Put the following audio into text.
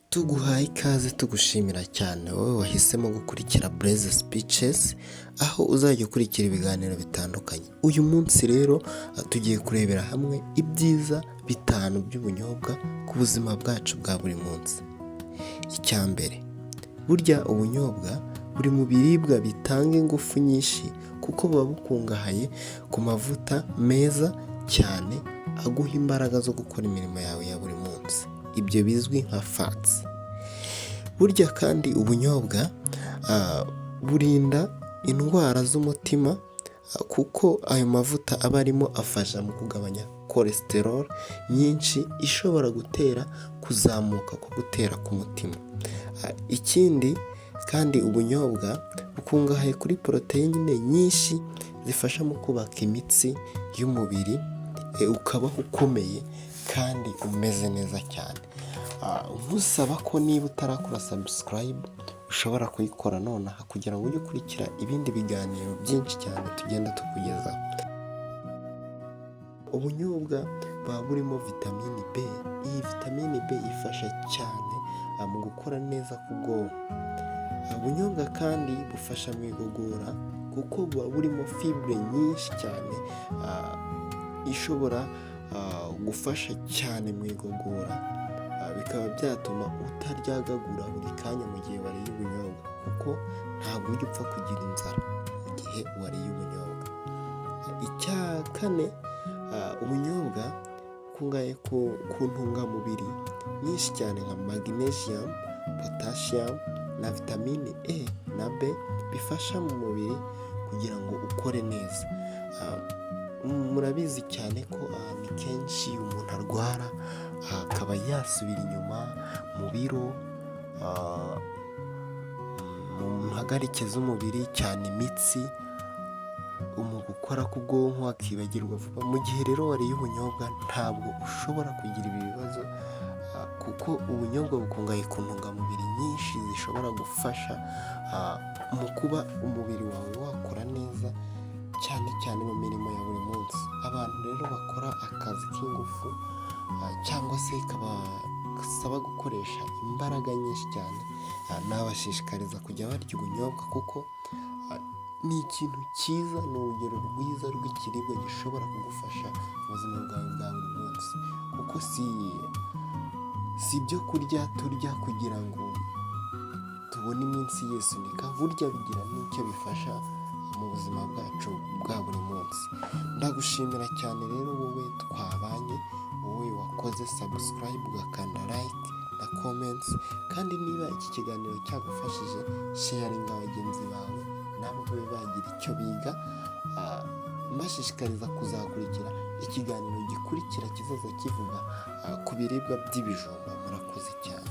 Tuguhaye ikaze, tugushimira cyane wowe wahisemo gukurikira Blaise Speeches, aho uzajya ukurikira ibiganiro bitandukanye. Uyu munsi rero tugiye kurebera hamwe ibyiza bitanu by'ubunyobwa ku buzima bwacu bwa buri munsi. Icya mbere, burya ubunyobwa buri mu biribwa bitanga ingufu nyinshi, kuko buba bukungahaye ku mavuta meza cyane aguha imbaraga zo gukora imirimo yawe ya buri munsi, ibyo bizwi nka fats. Burya kandi ubunyobwa burinda indwara z'umutima, kuko ayo mavuta aba arimo afasha mu kugabanya cholesterol nyinshi ishobora gutera kuzamuka ko gutera k'umutima. Ikindi kandi, ubunyobwa bukungahaye kuri poroteyine nyinshi zifasha mu kubaka imitsi y'umubiri, ukabaho ukomeye kandi umeze neza cyane. Nkusaba ko niba utarakora subscribe ushobora kuyikora nonaha kugira ngo ujye ukurikira ibindi biganiro byinshi cyane tugenda tukugezaho. Ubunyobwa buba burimo vitamini B. Iyi vitamini B ifasha cyane mu gukora neza k'ubwonko. Ubunyobwa kandi bufasha mu igogora, kuko buba burimo fibre nyinshi cyane ishobora gufasha cyane mu igogora, bikaba byatuma utaryagagura buri kanya mu gihe wariye ubunyobwa, kuko ntabwo ujya upfa kugira inzara mu gihe wariye ubunyobwa. Icya kane, ubunyobwa bukungahaye ku ntungamubiri nyinshi cyane nka magnesium, potassium na vitamini E na B, bifasha mu mubiri kugira ngo ukore neza. Murabizi cyane ko ni kenshi umuntu arwara akaba yasubira inyuma mu biro, mu mpagarike z'umubiri, cyane imitsi, mu gukora k'ubwonko, akibagirwa vuba. Mu gihe rero wariye ubunyobwa ntabwo ushobora kugira ibi bibazo, kuko ubunyobwa bukungahaye ku ntungamubiri nyinshi zishobora gufasha mu kuba umubiri wawe wakora neza, cyane cyane mu mirimo ya buri munsi. Abantu rero bakora akazi k'ingufu cyangwa se kabasaba gukoresha imbaraga nyinshi cyane, nabashishikariza kujya barya ubunyobwa, kuko ni ikintu cyiza, ni urugero rwiza rw'ikiribwa gishobora kugufasha mu buzima bwawe bwa buri munsi, kuko si ibyo kurya turya kugira ngo tubone iminsi yisunika, burya bigira n'icyo bifasha mu buzima bwacu bwa buri munsi. Ndagushimira cyane rero wowe twabanye, wowe wakoze subscribe, ugakanda like na comments, kandi niba iki kiganiro cyagufashije, sharinga bagenzi bawe nabo babe bagira icyo biga. Mbashishikariza kuzakurikira ikiganiro gikurikira kizaza kivuga ku biribwa by'ibijumba. Murakoze cyane.